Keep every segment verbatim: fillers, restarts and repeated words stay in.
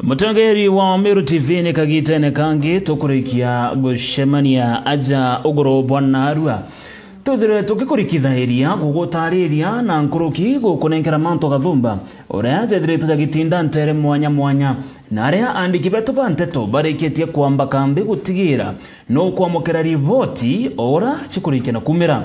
Mutengeri wa Meru T V, ni kagitene kangi tukurikia gucemania aja uguru bwa narua. Twithirwe tugikurikithairia, gugutariria na nkuruki gukunenkera mantu gathumba, uria jethirite jagitinda ntere mwanya mwanya, na aria andiki betu ba nteto barikitie kwamba kambi gutigira nukwamukira riboti o uria cikurikia na kumira.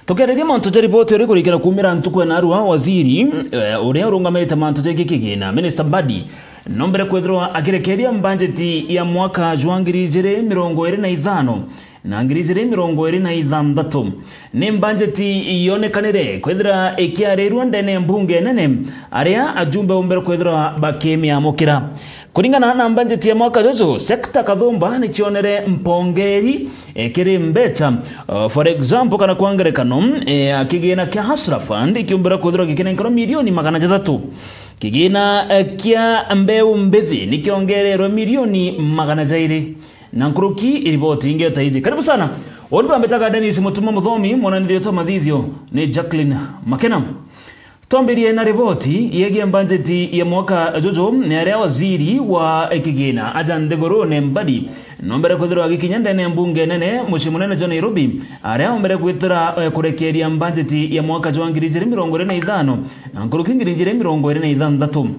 Tukiariria mantu ja riboti uria ikurikia na kumira ntuku ya narua, waziri, eh, uria urungamirite mantu jegie kigina, Minister Mbadi, nombere kwithirwa akirekeria mbanjeti ya mwaka jwa ngiri ijiri mirongo iri na ithano na ngiri ijiri mirongo iri na ithanthatu. Ni mbanjeti yonekanire kwithira ikiarirua ndene ya mbunge nene, aria ajumbe bombere kwithirwa bakimiamukira. Kuringana na mbanjeti ya mwaka juju, sekta kathumba nicionere mpongeri, eh, kiri mbecha. Uh, for example, kana kwa ngerekano, eh, kigina kia Hustler Fund ikiumbira kwithirwa gikinenkerwa milioni magana jathatu. Kigina, eh, kia mbeu mbithi nikiongererwe milioni magana jairi. Na nkuruki iriboti ingi ta iji. Karibu sana. Undi bambitaga Dennis Mutuma Muthomi, mwananirietwa mathithio ni Jacqueline Makena. Twambirie na riboti yegie mbanjeti ya mwaka juju, ni aria waziri wa kigina aja nthigurune Mbadi nombere kwithirwa agikinya ndene ya mbunge nene, mucii munene jwa Nairobi, aria ombere kwitira, eh, kurekeria mbanjeti ya mwaka jwa ngiri ijiri mirongo iri na ithano na nkuruki ngiri ijiri mirongo iri na ithanthatu.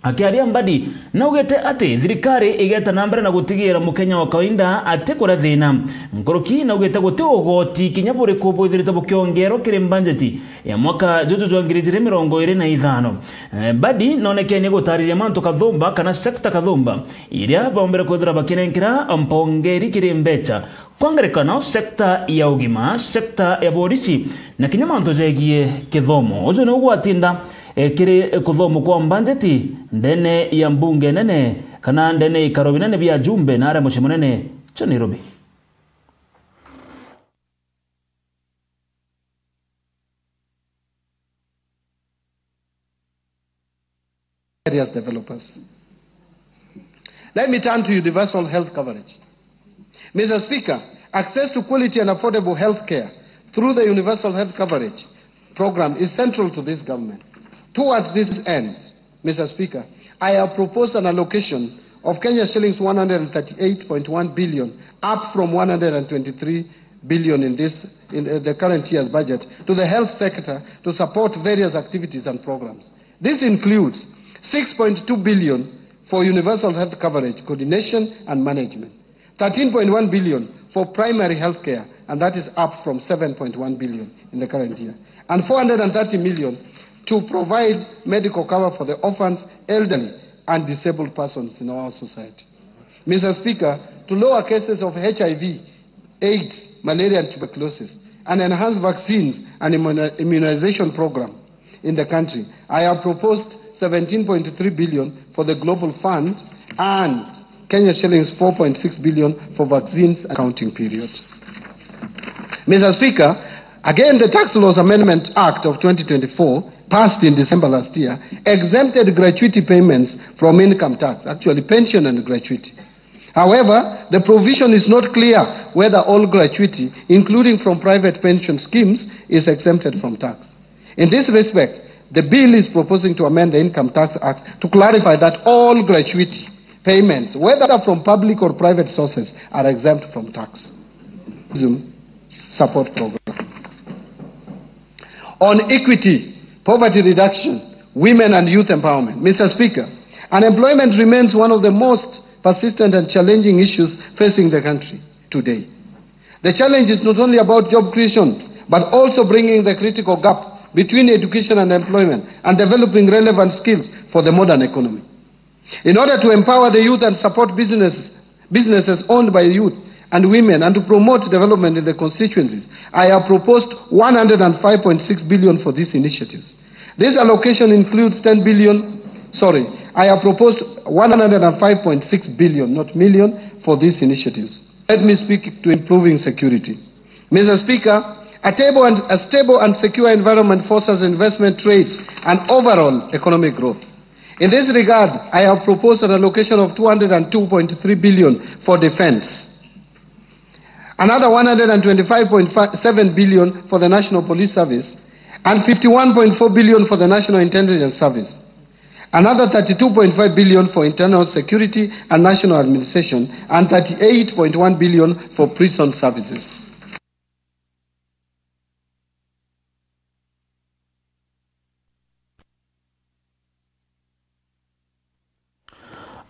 Akiaria Mbadi, naugite ati thirikari igeta na mbere na gutigira Mukenya wa kawaida atikuria thina. Nkuruki naugite guti ugoti kinya buriku bwithirite bukiongerwa kiri mbanjeti ya mwaka juju jwa ngiri ijiri mirongo iri na ithano. Eh, Mbadi nonekenie gutariria mantu kathumba kana sekta kathumba iria bombere kwithira bakinenkera mpongeri kiri mbecha. Kwa ngerekano, sekta ya ugima, sekta ya borisi, na kinya mantu jegie kithomo. Uju niu gwatinda, eh, kiri kuthomo kwa mbanjeti ndene ya mbunge nene, kana ndene ya ikaro binene bia ajumbe na aria mucii munene jwa Nairobi. Areas developers. Let me turn to universal health coverage. Mister Speaker, access to quality and affordable health care through the universal health coverage program is central to this government. Towards this end, Mister Speaker, I have proposed an allocation of Kenya shillings one hundred and thirty-eight point one billion, up from one hundred and twenty-three billion in this, in, uh, the current year's budget, to the health sector to support various activities and programs. This includes six point two billion for universal health coverage, coordination and management, thirteen point one billion for primary health care, and that is up from seven point one billion in the current year, and four hundred and thirty million to provide medical cover for the orphans, elderly, and disabled persons in our society. Mister Speaker, to lower cases of H I V, AIDS, malaria, and tuberculosis, and enhance vaccines and immunizations immunization program in the country, I have proposed seventeen point three billion for the Global Fund and Kenya shillings four point six billion for vaccines accounting period. Mister Speaker, again, the Tax Laws Amendment Act of twenty twenty-four, passed in December last year, exempted gratuity payments from income tax, actually pension and gratuity. However, the provision is not clear whether all gratuity, including from private pension schemes, is exempted from tax. In this respect, the bill is proposing to amend the Income Tax Act to clarify that all gratuity payments, whether from public or private sources, are exempt from tax. Support program. On equity, poverty reduction, women and youth empowerment. Mister Speaker, unemployment remains one of the most persistent and challenging issues facing the country today. The challenge is not only about job creation, but also bridging the critical gap between education and employment and developing relevant skills for the modern economy. In order to empower the youth and support business, businesses owned by youth and women and to promote development in the constituencies, I have proposed one hundred and five point six billion for these initiatives. This allocation includes ten billion, sorry, I have proposed one hundred and five point six billion, not million, for these initiatives. Let me speak to improving security. Mister Speaker, a stable and, a stable and secure environment fosters investment, trade, and overall economic growth. In this regard, I have proposed an allocation of two hundred and two point three billion for defense, another one hundred and twenty-five point seven billion for the National Police Service, and fifty-one point four billion for the National Intelligence Service. Another thirty-two point five billion for internal security and national administration, and thirty-eight point one billion for prison services.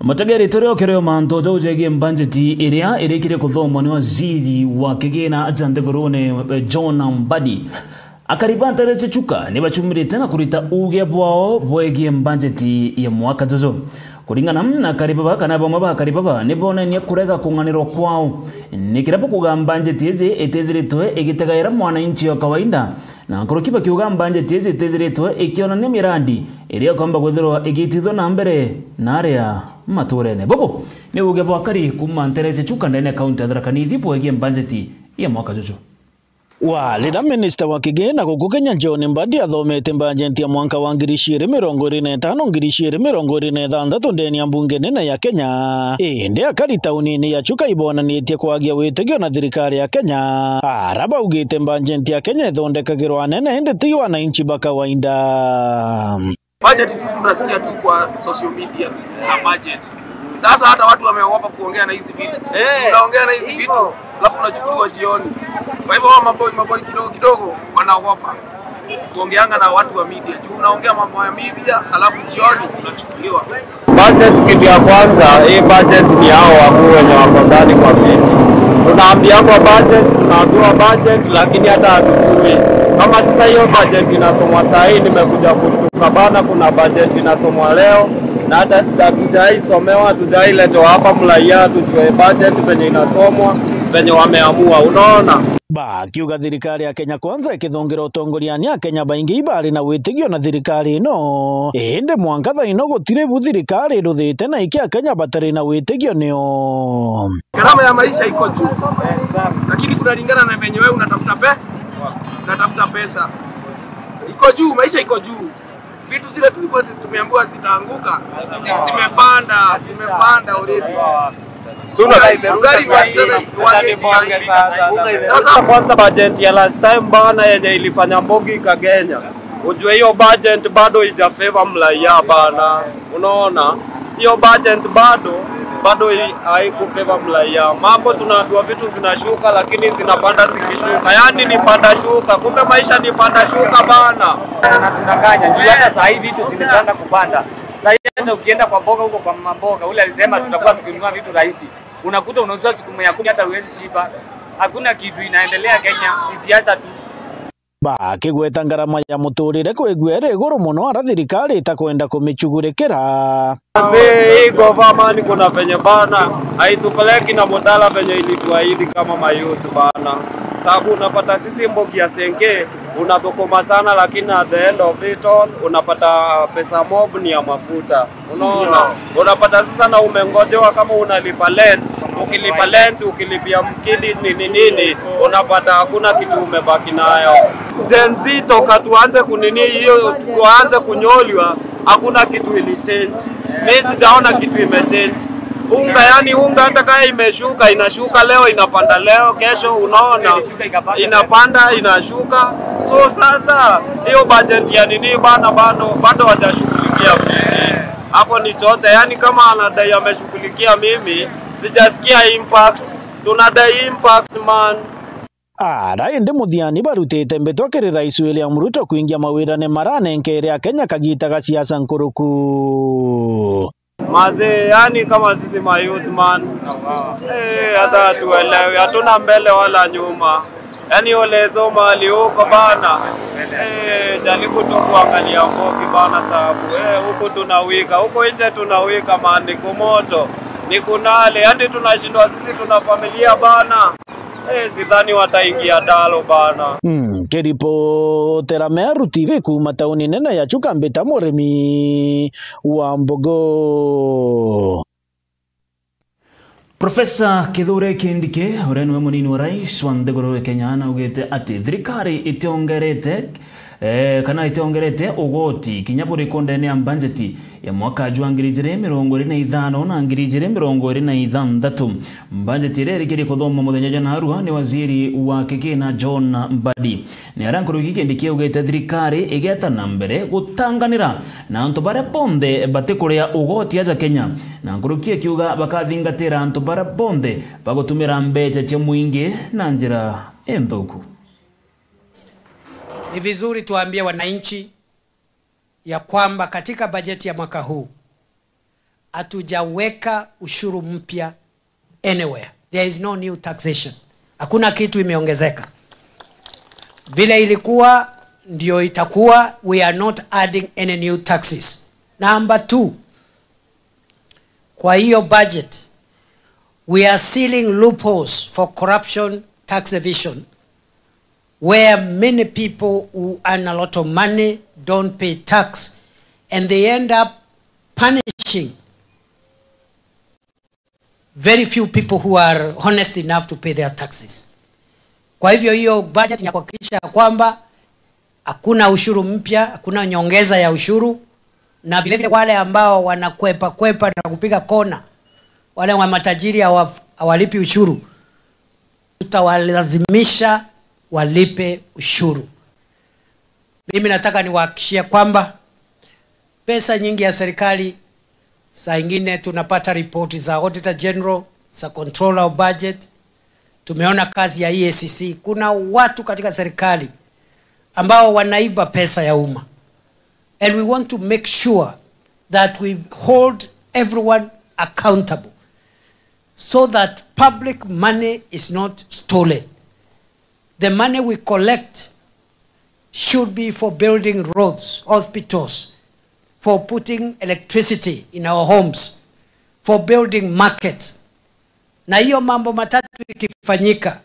Mutegeri, turi o kiri o mantu jau jegie mbanjeti iria irikire kuthomwa ni waziri wa kigina ja nthigurune, eh, John Mbadi. Akari ba nteere cia Chuka ni bacumirite na kurita uuge bwao bwegie mbanjeti ya mwaka juju. Kuringana na akari baba, kana bamwe ba akari baba, ni bonenie kurega kung'anirwa kwao ni kiria bukuuga mbanjeti iji itithiritwe igitegaira mwananchi o kawaida, na nkuruki bakiuga mbanjeti iji itithiritwe ikionania mirandi iria ikomba kwithirwa igitithwa na mbere na aria maturene. Bubu ni uuge bwa akari kuuma nteere cia Chuka ndene ya kaunti ya Tharaka Nithi bwegie mbanjeti ya mwaka juju. Wa, riria minista wa kigina guku Kenya John Mbadi athomete mbajeti ya mwanka wa ngiri ciiri mirongo iri na itano, ngiri ciiri mirongo iri na ithanthatu ndene ya mbunge nene ya Kenya, indi akari taunini ya Chuka ibonanitie kwagia witigio na thirikari ya Kenya, ara baugite mbajeti ya Kenya ithondekagirwa anene indi ti wananchi ba kawaida. Budget tu tunasikia tu kwa social media na budget. Sasa hata watu wameogopa kuongea na hizi vitu. Eh, tunaongea na hizi vitu, alafu unachukuliwa jioni. Kwa hivyo hao maboi, maboi kidogo kidogo wanaogopa kuongeanga na watu wa media. Juu unaongea mambo ya media, alafu jioni unachukuliwa. Budget, kitu ya kwanza, hii budget ni hao wakuu wenye wako ndani kwa viti. Tunaambiangwa budget, tunaambiwa budget, lakini hata hatujui. Kama sasa hiyo budget inasomwa saa hii, nimekuja kushtuka bana, kuna budget inasomwa leo, na hata sija-, hatujai somewa, hatujai letewa hapa mlaia, tujue budget venye inasomwa, venye wameamua, unaona? Bakiuga thirikari ya Kenya Kwanza ikithungira utongoriani, Akenya baingi ibari na witigio na thirikari ino, indi mwanka thaa ino gutiri bu thirikari iruthite na iki Akenya batari na witigio nio. Gharama ya maisha iko juu, lakini kunalingana na venye wewe unatafuta pe-, unatafuta pesa. Iko juu, maisha iko juu. Vitu zile tulikuwa tumeambiwa zitaanguka, zi-, zimepanda, zimepanda already. So, ugali ni one seventy, one eighty sasa. Sasa kwanza, budget ya last time bana, yenye ilifanya mbogi ikagenya, ujue hiyo budget bado ija favor mlaia bana. Unaona? Hiyo budget bado, bado i-, haikufavor mlaia. Mambo tunaambiwa vitu zinashuka, lakini zinapanda zikishuka. Yaani ni panda shuka. Kumbe maisha ni panda shuka bana. Anatudanganya. Juu hata saa hii vitu zimepanda kupanda. Saa hii hata ukienda kwa mboga huko, kwa mama mboga, ule alisema tutakuwa tukinunua vitu rahisi. Unakuta unauza siku ya kumi hata huwezi shiba. Hakuna kitu inaendelea Kenya, ni siasa tu. Bakigweta ngarama ya muturire kwigua iri iguru mono, ara thirikari itakwenda kumicugurikira. Mzee, hii government kuna venye bana, haitupeleki na mudala venye ilituahidi kama mayouth bana. Sababu unapata sisi mbogi ya senke, unathukuma sana, lakini at the end of it all, unapata pesa mob ni ya mafuta. Unaona? Unapata sasa na umengojewa kama unalipa rent, ukilipa rent, ukilipia mkidi nini nini, unapata hakuna kitu umebaki nayo. Gen Z, toka tuanze kunini hiyo, tuanze kunyolwa, hakuna kitu ilichange. Mimi sijaona kitu imechange. Unga, yani unga hata kama imeshuka, inashuka leo, inapanda leo, kesho unaona inapanda, inashuka. So sasa hiyo budget ya nini bana, bado, bado hawajashughulikia fiti. Hapo ni chocha, yani kama anadai ameshughulikia mimi, sijasikia impact. Tunadai impact, man. Ara indi muthiani barutite mbitwa kiri Rais William Ruto kwingia mawirane maranenkeire Akenya kagita ga siasa nkuruku. Mazee, yani kama sisi mayouth man, eh, hata hatuelewi, hatuna mbele wala nyuma. Yani ulizo mahali uko bana, eh, jaribu tu kuangalia mbogi bana, sababu, eh, huku tunawika, huko nje tunawika man, ni kumoto, ni kunale, yani tunashindwa sisi, tuna familia bana. Eh, sidhani wataingia ndalo bana. Mm, kiripotera Meru T V kuuma tauni nene ya Chuka, mbita Murimi wa Mbogo. Profesa Kithure Kindiki, uria niwe munini wa rais wa nthiguru ya Kenya, naugite ati thirikari itiongerete Eh, kana itiongerete ugoti kinya buriku ndene ya mbanjeti ya mwaka jwa ngiri ijiri mirongo iri na ithano na ngiri ijiri mirongo iri na ithanthatu. Mbanjeti iria irikirie kuthomwa muthenya jwa narua ni waziri wa kigina John Mbadi. Ni aria nkuruki Kindiki augite thirikari igeta na mbere gutanganira na antu baria bonthe batikuria ugoti aja Kenya, na nkuruki akiuga bakathingatira antu baria bonthe bagutumira mbeca cia mwingi na njira inthuku. Ni vizuri tuambie wananchi ya kwamba katika bajeti ya mwaka huu hatujaweka ushuru mpya anywhere. There is no new taxation. Hakuna kitu imeongezeka. Vile ilikuwa ndio itakuwa, we are not adding any new taxes. Number two, kwa hiyo budget, we are sealing loopholes for corruption, tax evasion, where many people who earn a lot of money don't pay tax, and they end up punishing very few people who are honest enough to pay their taxes. Kwa hivyo, hiyo budget ni ya kuhakikisha kwamba hakuna ushuru mpya, hakuna nyongeza ya ushuru, na vile vile wale ambao wanakwepa kwepa na kupiga kona, wale wa matajiri hawa-, hawalipi ushuru, tutawalazimisha walipe ushuru. Mimi nataka niwahakikishie kwamba pesa nyingi ya serikali, saa ingine tunapata ripoti za Auditor General, za Controller of Budget. Tumeona kazi ya E A C C. Kuna watu katika serikali ambao wanaiba pesa ya umma. And we want to make sure that we hold everyone accountable so that public money is not stolen. The money we collect should be for building roads, hospitals, for putting electricity in our homes, for building markets. Na hiyo mambo matatu ikifanyika,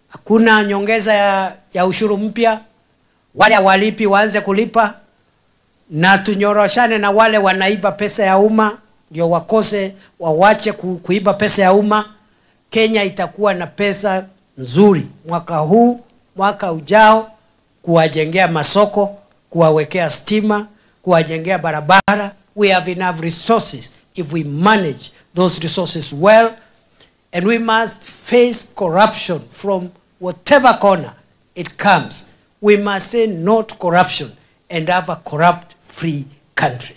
hakuna nyongeza ya, ya ushuru mpya, wale hawalipi waanze kulipa, na tunyoroshane na wale wanaiba pesa ya umma, ndio wakose, wawache ku-, kuiba pesa ya umma. Kenya itakuwa na pesa nzuri mwaka huu, mwaka ujao, kuwajengea masoko, kuwawekea stima, kuwajengea barabara. We have enough resources if we manage those resources well. And we must face corruption from whatever corner it comes. We must say no to corruption and have a corrupt free country.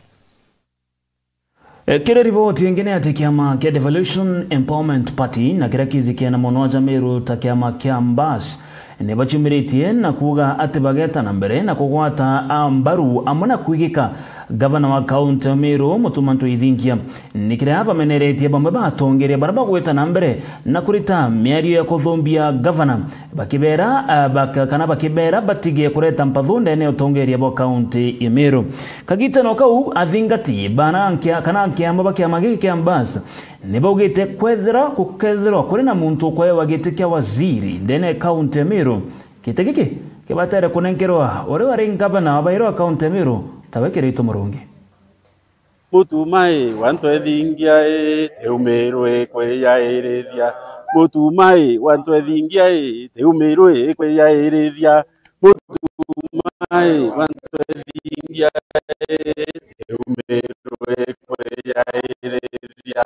E, kiri riboti ingi ni ati kiama kia Devolution Empowerment Party na kiria kiijikene mono aja Meru ta kiama kia Mbas ni baciumiritie na kuuga ati bageta na mbere na kugwata a mbaru amwe na kwigika gavana wa kaunti ya Meru, Mutuma M'Ethingia. Ni kiria bameneretie bamwe ba atongeria baria bagwita na mbere na kurita miario ya kuthumbia gavana, bakibera, ah, bak-, kana bakibera batige kureta mpathu ndene ya utongeria bwa kaunti ya Meru. Kagitano kau, athingati bana nkia-, kana nkiama ba kiama giki kia Mbas ni baugite kwethira gukethirwa kuri na muntu ukwewa giti kia waziri ndene ya kaunti ya Meru, giti giki kibatere kunenkerwa uria wari ngavana wa bairi wa kaunti ya Meru, tawe Kiraitu Murungi. Mutuma i, wa M'Ethingia i, ti umirwe kwiyairithia. Mutuma i, wa M'Ethingia i, ti umirwe kwiyairithia. Mutuma i, wa M'Ethingia i, ti umirwe kwiyairithia.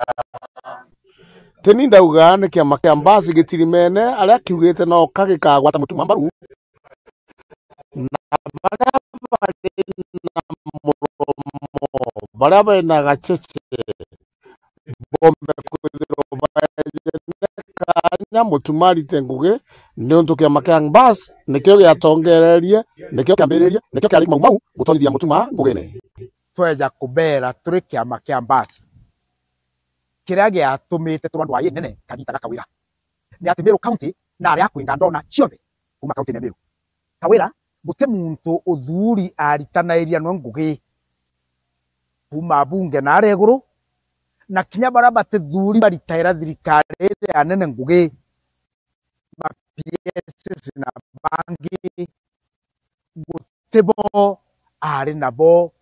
Tini ndauga ni kiama kia Mbas gitirimene aria kiugite no ka gikagwata Mutuma mbaru. Na baria bari na muromo, baria bena gacheche, bombe kwithirwa baejene kanya Mutuma arite ngugi, niuntu kiama kia Mbas nikio giatongererie, nikio kiambiririe, nikio kiari maumau gutwarithia Mutuma ngugine. Tweja kubera turi kiama kia Mbas, kiria giatumite turwa ndwai nene kagita gaka Kawira ni ati Meru County na aria akwinga ndona cionthe kuma kaunti ya Meru. Kawira, guti muntu uthuri aritanairia nwe ngugi kuma abunge na aria iguru, na kinya baria batithuri baritaira thirikari iria nene ngugi, ma P S na bangi, guti bo ari nabo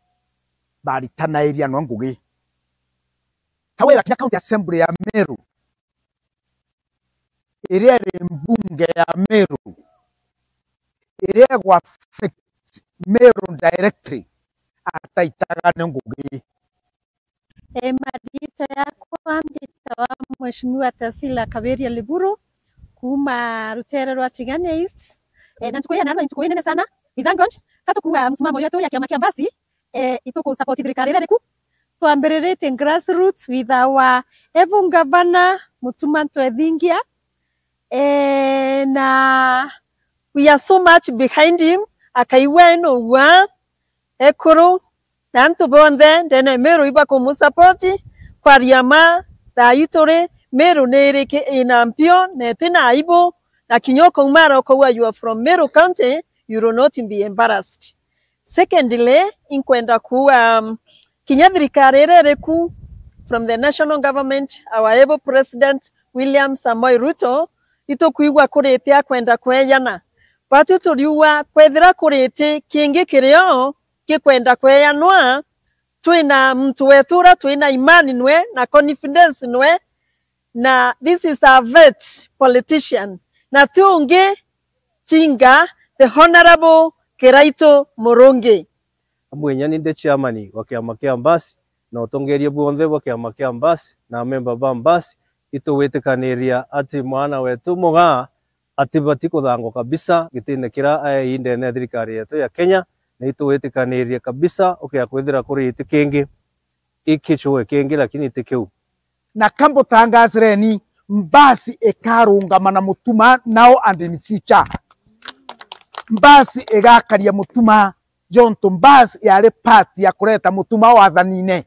baritanairia nwe ngugi. Kawira, kinya County Assembly ya Meru, iria iri mbunge ya Meru, iria igwa affect Meru directly ataitaga ni ngugi. E, mariitwa yakwa mbitawa Mheshimiwa Tasila Kaberia Liburu, kuuma rutere rwa Tigania East. E, na ntuku ya nano ntuku inene sana. We thank God. Katukuwa msimamo yetu ya kiama kia Mbasi, e, ituku support thirikari iria riku. Twambiriritie grassroots with our able governor, Mutuma Ntwethingia. E, na we are so much behind him. Akaigua eno ua ekuru na antu bonthe ndene Meru ibakumusapoti. Kwaria ma, thaa ii turi Meru ni iriki ina mpio na itina aibu, na kinya ukaumara ukauga you are from Meru County, you will not be embarrassed. Secondly, inkwenda kuuga, um, kinya thirikari iria iriku, from the national government, our able president William Samoei Ruto, itukwigua kuriti akwenda kweyana. Batu turiuga kwethira kuriti kingi kirio kikwenda kweyanwa, twina muntu wetu uria twina imani nwe na confidence nwe, na this is a vet politician, na ti ungi tinga the Honourable Kiraitu Murungi. Amwe inya ni ndi chairman wa kiama kia Mbasi, na utongeria bwonthe bwa kiama kia Mbasi na amemba ba Mbasi, itugwitikaniria ati mwana wetu Mugaa atibati kuthangwa kabisa gitine kiria aei ndene ya thirikari yetu ya Kenya, na itugwitikaniria kabisa ukia kwithira kuri iti kingi, iki chue kingi, lakini ti kiu. Na ka mbutangazireni, Mbasi ikarungama na Mutuma now and in future. Mbasi igakaria Mutuma, jontu Mbasi yari part ya kureta Mutuma wathanine.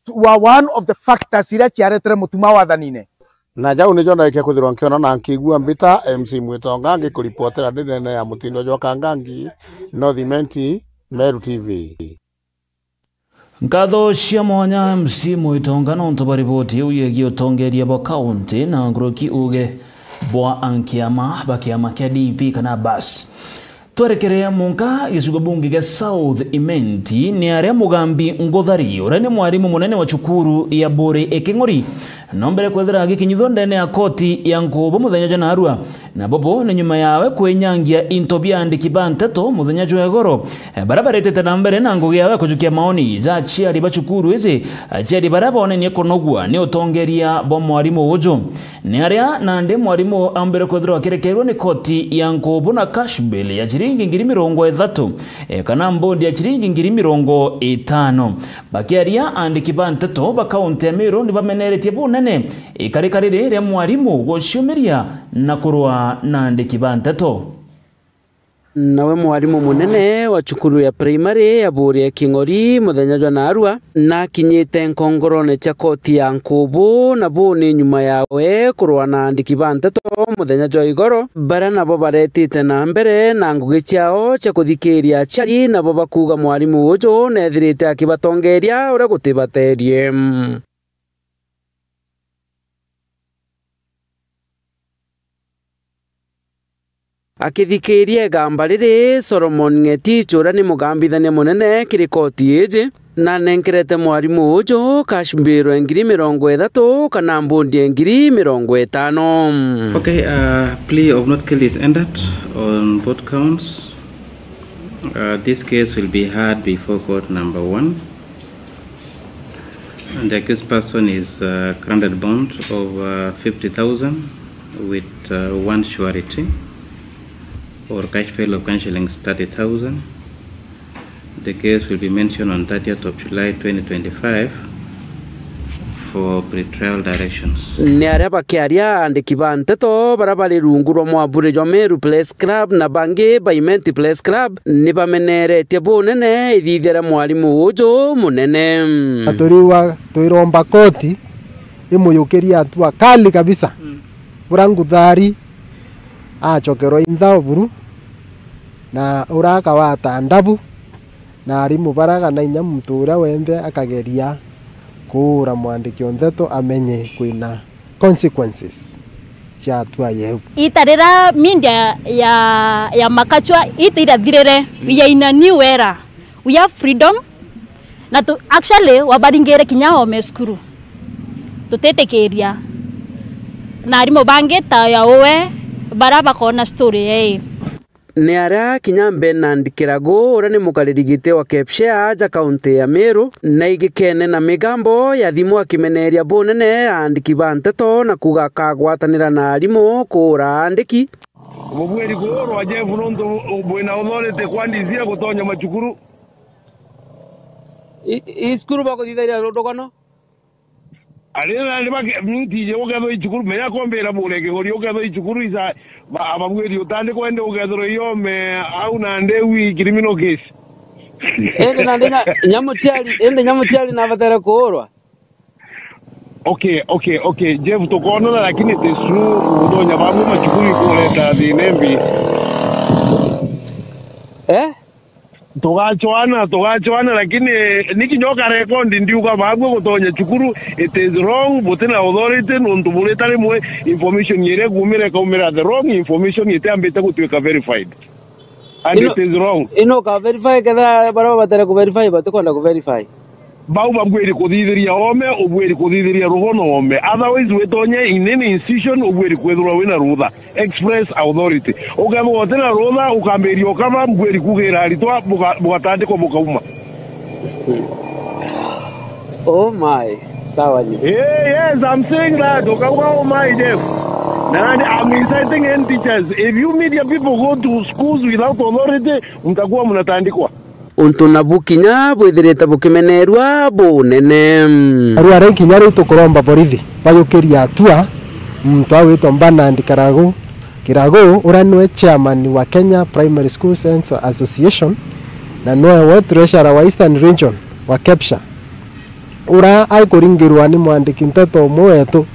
You are one of the factors iria ciaretere Mutuma wathanine. Na jau nijo ndaikia kwithirwa nkiona na nkigua mbita M C Mwitonga ngikuripotera ndi ndene ya mutindo jwa Kangangi, North Imenti, Meru T V. Nkatho cia mwanya M C Mwitonga nontu bwa riboti iu yegie utongeria bwa kaunti na nkuruki uge bwa ankiama ba kiama kia D P kana Bas. Twerekere munka gicigo bunge gia South Imenti, ni aria Mugambi Nguthari, uria ni mwarimu munene wa cukuru ya Buri Iking'ori, nombere kwethira agikinyithua ndene ya koti ya Nkubu muthenya jwa narua, na bobo ni nyuma yawe kwinyangia into bia andiki ba nteto muthenya jwa igoro, e, baria baretete na mbere na ngugi yawe kujukia maoni ja aciari ba cukuru iji, aciari baria bonenie kunogua ni utongeria bwa mwarimu uju. Ni aria nandi mwarimu ambire kwithirwa akirekerua ni koti ya Nkubu na cash bail ya ciringi ngiri mirongo ithatu, e, kana mbondi ya ciringi ngiri mirongo itano. Bakiaria, andiki ba nteto ba kaunti ya Meru ni bameneretie bunene ikarika riri ria mwarimu guciumiria na kurua na andiki ba nteto. Nawe mwarimu munene wa cukuru ya primary ya Buri Iking'ori muthenya jwa narua, nakinyite nkongorone cia koti ya Nkubu, na bu ni nyuma yawe kurua na andiki ba nteto muthenya jwa igoro, baria nabo baretite na mbere na ngugi ciao cia kuthikiria aciari, nabo bakuuga mwarimu uju neethirite akibatongeria uria gutibateerie. Akithikiria igamba riri, Solomon Ng'etich, uria ni mugambithania munene kiri koti iji, nanenkerete mwarimu uju cash bail ya ngiri mirongo ithatu kana mbundi ya ngiri mirongo itano. Okay, uh, plea of not guilty is entered on both counts. Uh, this case will be heard before court number one. And the accused person is, uh, granted bond of, uh, fifty thousand with, uh, one surety or cash bail of Kenya shillings thirty thousand. The case will be mentioned on thirtieth of July twenty twenty-five for pretrial directions. Ni aria bakiaria, andiki ba nteto baria bari rungu rwa mwaburi jwa Meru Press Club na bangi ba Imenti Press Club ni bameneretie bunene ithithia ria mwarimu uju munene. Na turiuga, twiromba koti imuyukirie hatua kali kabisa. Mm. Bura Nguthari acokerwa intha o buru, na ura akawata ndabu, na arimu bara kana inya muntu uria wenthe akageria kuura mwandiki o nteto amenye kwina consequences cia hatua yeu. Ita rira media ya, ya makachwa ita irathirire, we are in a new era. We have freedom. Na tu, actually, wabaringire kinya ome cukuru. Tutitikiria. Na arimu bangi ta ya uwe, bara bakona story yei. Ni aria kinya Bernard Kiragu, uria ni mukariri giti wa KEPSHA aja kaunti ya Meru, na igikene na migambo ya thimu akimeneria bunene aandiki ba nteto na kuuga akagwatanira na arimu kuura aandiki. Bubwiri kuurwa, Jeff, nontu bwina authority kwa D C ya gutonya macukuru. I, i cukuru bakuthithagia rundugano? Ari na ni bake-, mintiji ukethirwa i cukuru, menya kombira bure kigori ukethirwa i cukuru isa, ba-, ababwiri utandikwa indi ukethirwa iome au na ndeu i criminal case. Indi nandi nya-, nyamuciari, indi nyamuciari nabatara kuurwa? Okay, okay, okay. Jeff, tukonana, lakini it is true, gutonya babu macukuru ikureta thina imbi. Eh? Tugachwana, tugachwana, lakini ni kinya ukarekondi ndiuga babu gutonya cukuru, it is wrong, butina authority, nontu burita rimwe information iria ikuumira ikaumira the wrong information itiambite gutuika verified. And ino, it is wrong. Ino uka verify kethira baria babatare ku verify batikwenda ku verify. Bau babwiri kuthithiria ome, ubwiri kuthithiria rugono ome. Otherwise, witonye in any institution, ubwiri kwithirwa wina rutha. Express authority. Ukethirwa utina rutha, ukambiria ukaba, mbwiri kugira aritwa, buga-, bugatandikwa bukauma. Oh my. Sawa ni. Eh, yes, I'm saying that. Ukauga, "Oh my, Jeff." Na nandi, I'm inciting any teachers. If you media people go to schools without authority, mtakuwa mnatandikwa. Untu nabu kinya bwithirite bukimenerua bunene. Aru aria kinya riu tukuromba borithi bayukirie atua muntu agwitwa Bernard Karagu, Kiragu, uria niwe chairman wa Kenya Primary School Censors Association, na niwe treasurer wa Eastern Region wa KEPSHA. Uria aikuringirwa ni mwandiki nteto umwe wetu,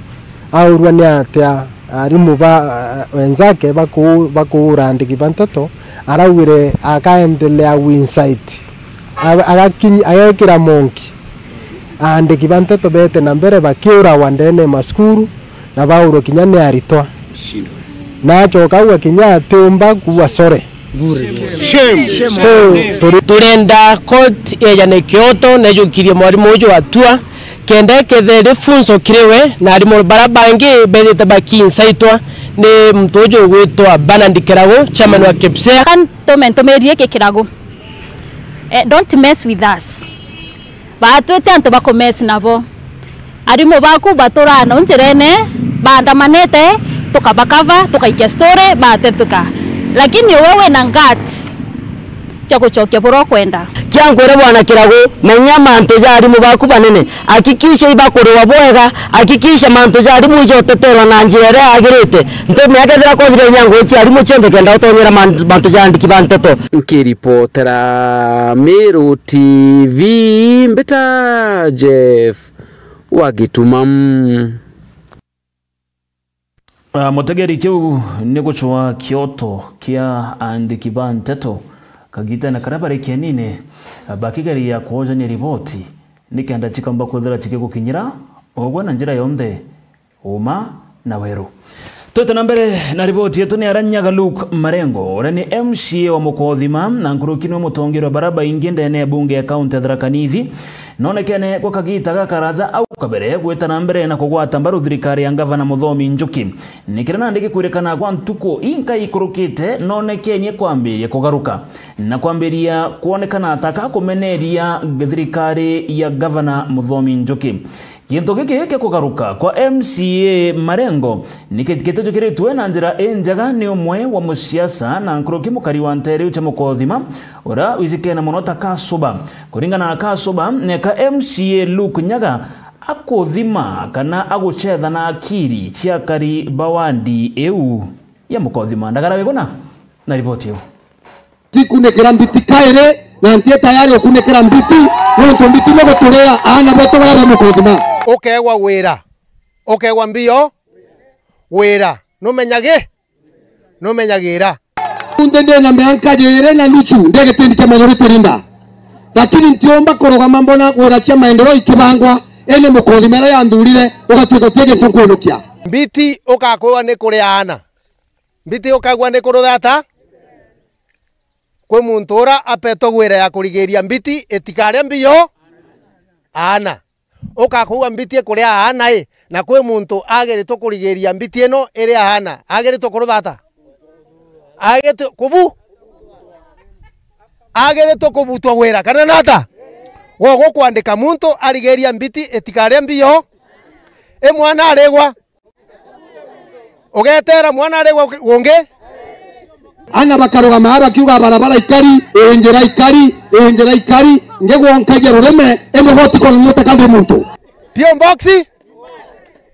aurua ni atia arimu ba, wenzake baku-, bakuura andiki ba nteto, araugire akaendelea gu incite. A-, agakinyi-, agekira monki aandiki ba nteto beete na mbere bakiurawa ndene ya macukuru na baurwe kinya ni aritwa. Na acoka auga kinya atiumba kuuga sorry. Shame. So, turi- Turenda court yejane kioto nejukirie mwarimu uju atua, kenda ekethire rifunzo kiri we na arimu bara bangi bethite bakiinsaitwa ni muntu uju ugwitwa Bernard Kiragu, chairman wa KEPSHA. Kan tume ntumirie giki Kiragu. Eh, don't mess with us. Baatwite antu ba kumess nabo. Arimu baku baturaa nau njirene, baandamanite, tukabakava, tukaikia story, baatetheka. Lakini we wina guts cia gucokia buria ukwenda. Kia nkwire Bwana Kiragu, menya mantu ja arimu baku banene. Hakikisha ibakuriwa bwega, hakikisha mantu ja arimu ijoteterwa na njira iria yagirite. Ntumia kethira kothire inya ngugi cia arimu cionthe kenda utonyera man-, mantu ja andiki ba nteto. Nkiripotera Meru T V, mbita Jeff wa Gituma. Ah, mutegeri, kiu ni gucwa kioto kia aandiki ba nteto kagitene karia bari kienine, ah, bakigeria kwojania riboti nikenda cikamba kwithira cikigukinyira ugwe na njira yonthe. Uma na weru. Twite na mbere na riboti yetu, ni aria Nyaga Luke Marengo, uria ni M C A wa Mukothima na nkuruki niwe mutongeria wa bara baingi ndene ya bunge ya kaunti ya Tharaka Nithi, nonekene gwa kagita gakaraja au kabere gwita na mbere na kugwata mbaru thirikari ya ngavana Muthomi Njuki. Ni kiria nandi gikwirikana gwa ntuku inka ikurukite, nonekenie kwambiria kugaruka na kwambiria kwonekana ta kakumeneria thirikari ya ngavana Muthomi Njuki. Gintu giki kia kugaruka kwa M C A Marengo ni ki-, kitijukiritue na njira injega ni umwe wa musiasa na nkuruki mukari wa nteere iu cia Mukothima, uria wijikene mono ta Kasuba. Kuringana na Kasuba, neka M C A Luke Nyaga akuthima kana agucetha na akiri cia akari ba wandi iu ya Mukothima. Ndagara Wiguna na riboti iu. Ndikunikira mbiti kairi, na ntie tayari ukunikira mbiti, nontu mbiti ni guturia aana betu baria ba Mukothima. Ukegwa wira, ukegwa mbio wira, numenyagi-, numenyagira. Unthi ndi na mianka jiiri na nuchu, ndi gitindi kia majority leader. Lakini ntiumba kurugama mbona wira cia maendeleo ikibangwa, indi Mukothima iria yanthurire, ugatuika uti gintu nkwinukia. Mbiti ukakwigwa ni kuria aana. Mbiti ukagua ni kurutha ata? Kwi muntu ura apetwe gwira ya kurigiria mbiti itikaria mbio aana. Ukakwigua mbiti ikuria aana i, na kwi muntu agiritwe kurigiria mbiti ino iria aana, agiritwe kurutha ata? Agiritwe kubu-, agiritwe kubutwa wira, kana nata? Gwe gukwandika muntu arigiria mbiti itikaria mbio, i mwana arigwa. Ugetera mwana arigwa gungi. Ana bakarugama aa bakiuga, "Barabara ikari, ii njira ikari, ii njira ikari, ngigwonkagia rurime, imwe goti kona niuteka ndi muntu." P O box?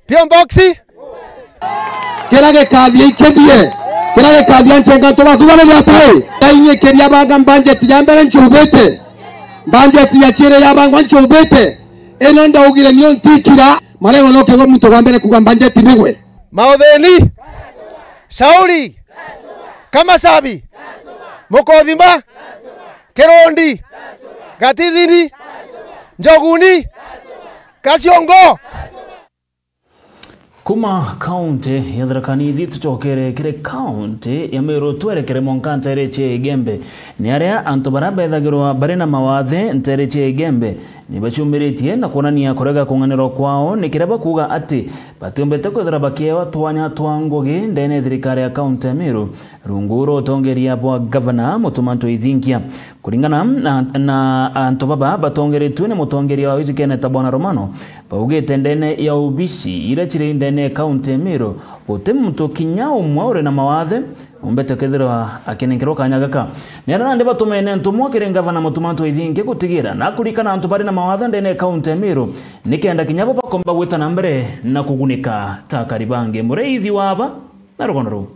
P O box? Kira gikathia ikithie, kira gikathia nchenga antu baku bari atai? Tainyikiria banga budget ya mbere nchubite. Budget ya chiiri yabangwa nchubite. Ino ndaugire nio ntikira, marengo no kegwe muntu wa mbere kuga budget nigwe. Mauthini, Shauri, Kamasabi, Mukothima, Kirundi, Gatithini, Njoguni, Gaciongo. Kuma kaunti ya Tharaka Nithi tucokere kiri kaunti ya Meru, twerekere mwanka nteere cia Igembe. Ni aria antu baria bethagirwa bari na mawathe nteere cia Igembe ni baciumiritie na kwonania kurega kung'anirwa kwao, ni kiria bakuuga ati batiombete kwithira bakiewa twanya twa ngugi ndene ya thirikari ya kaunti ya Meru, rungu rwa utongeria bwa gavana Mutuma M'Ethingia. Kuringana na, na antu baba batongeretue ni mutongeria wa wici Kenneth Bwana Romano, baugite ndene ya obici iria ciri ndene ya kaunti ya Meru, guti muntu kinya umwe uri na mawathe umbete kwithirwa akinenkerwa kanya gaka. Ni aria nandi batumene ntumwa kiri ngavana Mutuma M'Ethingia gutigira na kurikana antu bari na mawathe ndene ya kaunti ya Meru, nikenda kinya bo bakomba gwita na mbere na kugunika ta akari bangi. Muriithi wa aba na rugono ruu.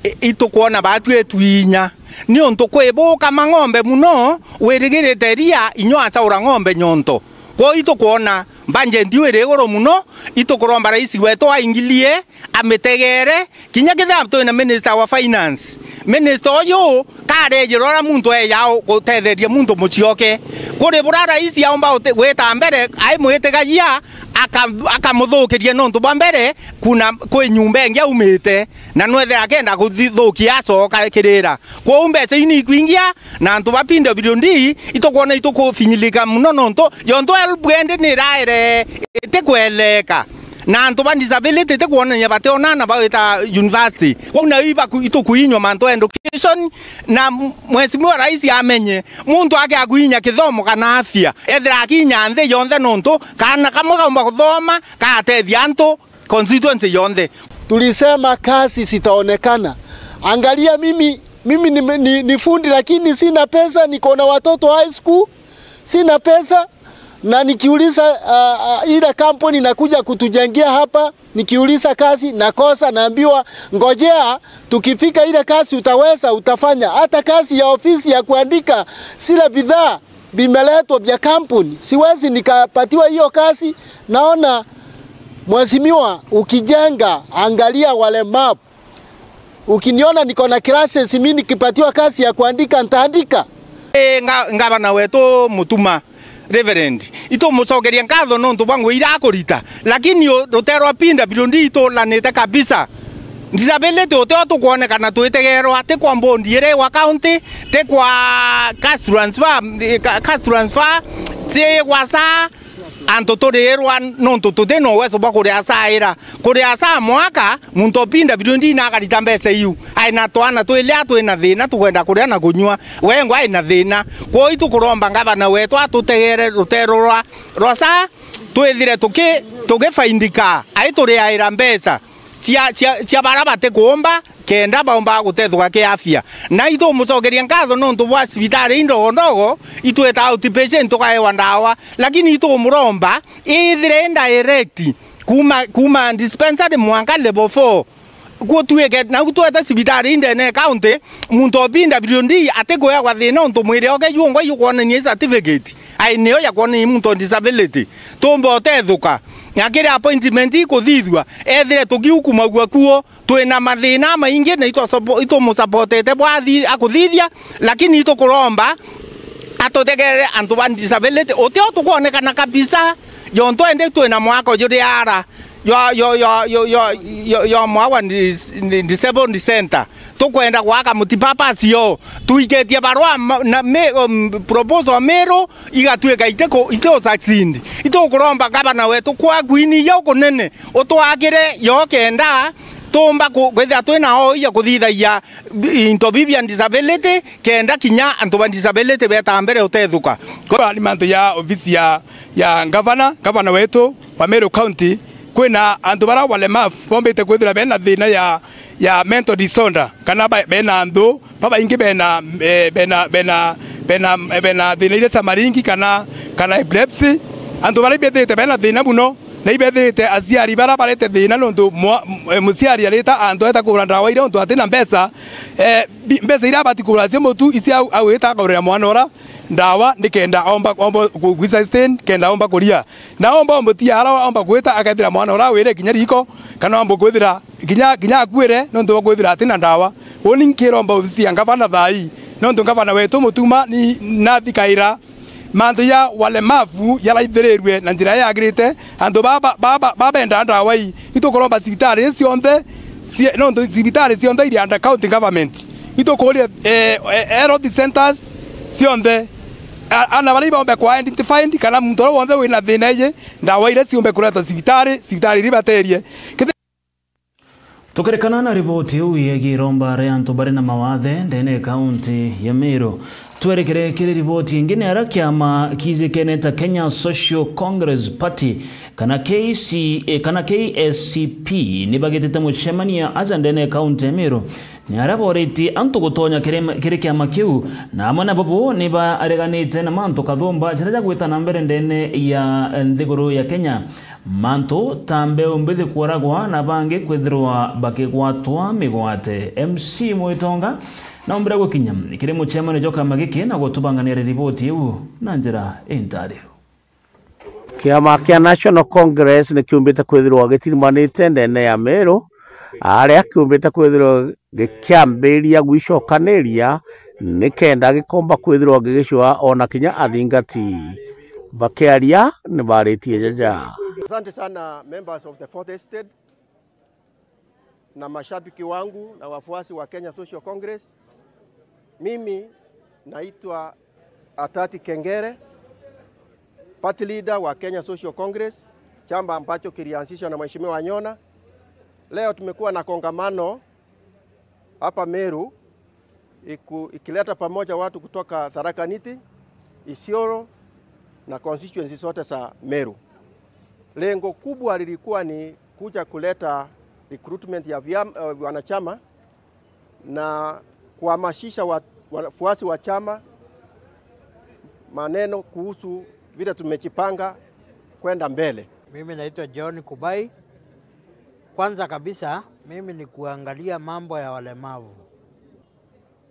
I-, itukwona batwi itwinya, niuntu kwibuka mang'ombe muno, wirigirite iria, inya wacaura ng'ombe nyonto. Kwou itukwona budget iu iri iguru muno, itukuromba rais wetu aingilie, amitegere, kinya kethira twina minister wa finance. Minister uyu karejira uria muntu eja gutetheria muntu mucioke. Kuri buria rais aumba uti-, gwita mbere, aimwitigagia, aka-, akamuthukiria nontu bwa mbere, kuna kwi nyumba ingi aumite, na nwethira akenda kuthithukia acoka kirira. Kwou mbeca ii ni ikwingia, na antu ba P W D itukwona itukufinyirika muno nontu yontu help endi ni iraere itikweleka. Na antu ba disability itikwonania bationa na bawita university. Kwou nayo ibaku-, itukuinywa mantu education, na m-, Mheshimiwa Rais amenye, muntu ake akuinya kithomo kana afya, ethira akinya nthi yonthe nontu kaana kamwe kaumba kuthoma, gatethia antu constituency yonthe. Tulisema kazi zitaonekana. Angalia mimi, mimi ni, ni, ni fundi lakini sina pesa, niko na watoto high school, sina pesa. Na nikiuliza, ah, ah, ile kampuni inakuja kutujengea hapa, nikiuliza kazi, nakosa, naambiwa, "Ngojea, tukifika ile kazi utaweza, utafanya." Hata kazi ya ofisi ya kuandika zile bidhaa vimeletwa vya kampuni, siwezi nikapatiwa hiyo kazi. Naona, Mheshimiwa, ukijenga, angalia walemavu. Ukiniona niko na classes, mimi nikipatiwa kazi ya kuandika, ntaandika. E, nga-, ngavana wetu Mutuma, Reverend, itumucokeria nkatho nontu bwa ngugi iria akurita, lakini u-, rutere rwa P W D itulanite kabisa. Disability utio tukwonekana twitegerwa, ti kwa bondi iri wa county, ti kwa cash transfer, eh, ca-, cash transfer, ti kwa saa, antu turirwa nontu tuti na uwezo bwa kuria saa ira. Kuria saa mwaka, muntu o P W D na akarita mbeca iu. Ai na twana twiria twina thina, tukwenda kuria na kunyua. Wengwa ai na thina. Kwou itukuromba ngavana wetu atutegere rutero rwa, rwa saa, twithire tuki-, tugifaindika. Ai turiaira mbeca cia, cia, cia bara batikuumba, kenda baumba gutethuka kiafya. Na itumucokeria nkatho nontu bwa cibitari indogo ndogo, itwita outpatient tukaewa ndawa, lakini itumuromba ithire indirect kuma, kuma dispensary mwanka level four. Gutuike, nau twete cibitari indene county, muntu o P W D atikuewa thina untu mwiri oke jungwa jukwonania i certificate. Ai, nio ya kwonania muntu o disability. Tumba utethuka. Na kiri appointment ikuthithua, ethire tukiukumagua kuo, twina mathina maingi na itwa suppo-, itumusupportete bwa athi-, akuthithia, lakini itukuromba atutegere antu ba disability. Utio tukwonekana kabisa, jontu ende twina mwako juri ara, yo, yo, yo, yo, yo, yo, yo mwawa dis-, dis-, disabled center. Tukwenda gwaka multipurpose yo. Tuiketie barua ma-, na mi-, um, proposal Meru, igatuika itiku-, itiku succeed. Itukuromba gavana wetu kwa kwini yo kunene, utwakire yo kenda Tuumba ku-, kwithira twina ooi ya kuthithagia into biu bia disability, kenda kinya antu ba disability beeta mbere utethuka. Kwa ni mantu ya ofisi ya, ya ngavana, ngavana wetu wa Meru County, kwina antu bara walemavu bombite kwithira bena thina ya, ya mental disorder, kana ba-, bena anthu babaingi bena, eh, bena, bena, bena, bena thina iria cia maringi kana, kana epilepsy. Antu bara ibethirite bena thina muno, na ibethirite aciari bara barete thina nontu mwa-, m-, eh, muciari arita antu eta kugura ndawa iria nontu atina mbeca. Eh, bi-, mbeca iria abati kugura cio mutu icio au, au ita akagurira mwana ura ndawa nikenda omba, omba ku-, gwi sustain, kenda omba kuria. Na omba ombutia ara omba gwita akethira mwana ura wire kinya riko, kana omba kwithira kinya, kinya akuire nontu bwa kwithira atina ndawa. Uni nkiromba ofisi ya ngavana thaa ii, nontu ngavana wetu Mutuma ni nathikaira mantu ya walemavu yaraithirirue na njira yagirite. Antu baba, baba, babendaa ndawa ii, itukuromba cibitari cionthe cie-, nontu cibitari cionthe iri under county government. Itukuria, eh, eh, health centers cionthe. A-, ana baria ibombe kwa identified kana muntu uria wonthe wina thina iji, ndawa iria ciumbe kuretwa cibitari, cibitari iria ibaterie. Kete- Tukirekana na riboti iu yegie iromba ria antu bari na mawathe ndene ya kaunti ya Meru, twerekere kiri riboti ingi, ni aria kiama kijikene ta Kenya Social Congress Party kana K C, eh, kana K S C P nibagitite mucemanio aja ndene ya kaunti ya Meru. Ni aria boritie antu gutonya kiri, kiri kiama kiu, na amwe na bobo ni bareganite na mantu kathumba jaria jagwita na mbere ndene ya nthiguru ya Kenya. Mantu ta mbeu mbithi kworagwa na bangi kwithirwa bakigwatwa migwate. M C Mwitonga naumbire gukinya kiri mucemanio jwa kiama giki na gutubangania riboti iu na njira intariru. Kiama kia National Congress ni kiumbite kwithirwa gitirimanite ndene ya Meru, aria kiumbite kwithirwa gikiambiria gwicokaniria nikenda gikomba kwithirwa gigicua ona kinya athingati. Bakiaria ni baritie jaja. Asante sana, members of the Fourth Estate na mashabiki wangu na wafuasi wa Kenya Social Congress. Mimi naitwa Atati Kengere, party leader wa Kenya Social Congress, chama ambacho kilianzishwa na Mheshimiwa Nyona. Leo tumekuwa na kongamano hapa Meru, iku-, ikileta pamoja watu kutoka Tharaka Nithi, Isiolo na constituency zote za Meru. Lengo kubwa lilikuwa ni kuja kuleta recruitment ya vyam-, eh, wanachama na kuhamasisha wa-, wafuasi wa chama maneno kuhusu vile tumejipanga kwenda mbele. Mimi naitwa John Kubai. Kwanza kabisa, mimi ni kuangalia mambo ya walemavu.